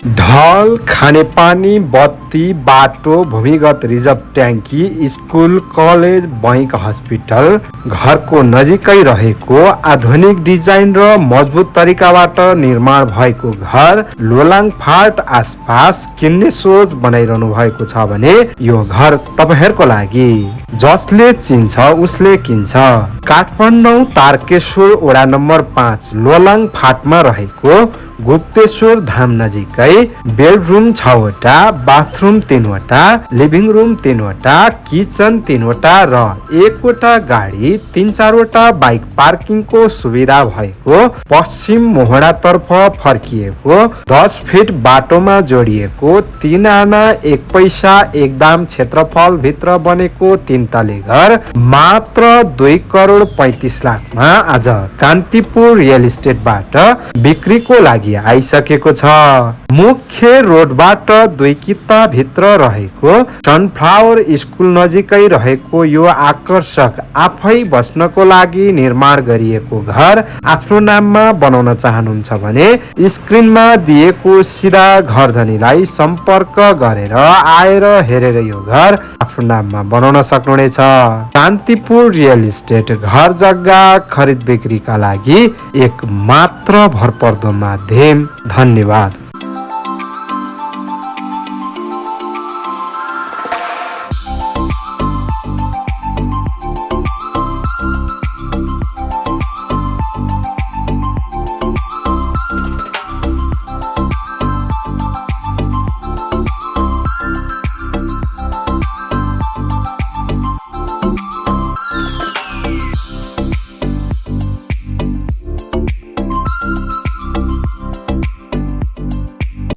ढल, खानेपानी, बत्ती, बाटो, भूमिगत रिजर्भ ट्याङ्की, स्कुल, कलेज, बैंक, हस्पिटल, घरको नजिकै रहेको आधुनिक डिजाइन र मजबुत तरिकाबाट निर्माण भएको घर लोलाङफाट आसपास किन्ने सोच बनाइरहनु भएको छ भने यो घर तपाईहरुको लागि। जसले चिन्छ उसले किन्छ। काठमाडौँ तारकेश्वर वडा नम्बर 5 लोलाङफाटमा रहेको गुप्तेश्वर धाम नजिकै बेडरुम 6 वटा, बाथरुम 3 वटा, लिभिङ रुम 3 वटा, किचन 3 वटा र 1 वटा गाडी 3-4 वटा बाइक पार्किङको सुविधा भएको पश्चिम मोहडातर्फ फर्किएको 10 फिट बाटोमा जोडिएको 3 आना 1 पैसा 1 दाम क्षेत्रफल भित्र बनेको 3 तले घर मात्र 2 करोड 35 लाखमा आज कान्तिपुर रियल इस्टेटबाट बिक्रीको लागि आइसकेको छ। मुख्य रोडबाट 2 किता भित्र रहेको सनफ्लावर स्कुल नजिकै रहेको यो आकर्षक आफै बस्नको लागि निर्माण गरिएको घर आफ्नो नाममा बनाउन चाहनुहुन्छ भने स्क्रिनमा दिएको सिधा घर धनीलाई सम्पर्क गरेर आएर हेरेर यो घर आफ्नो नाममा बनाउन सक्नुहुनेछ। कान्तिपुर रियल इस्टेट घर जग्गा खरिद बिक्रीका लागि एक मात्र भरपर्दो माध्यम। धन्यवाद।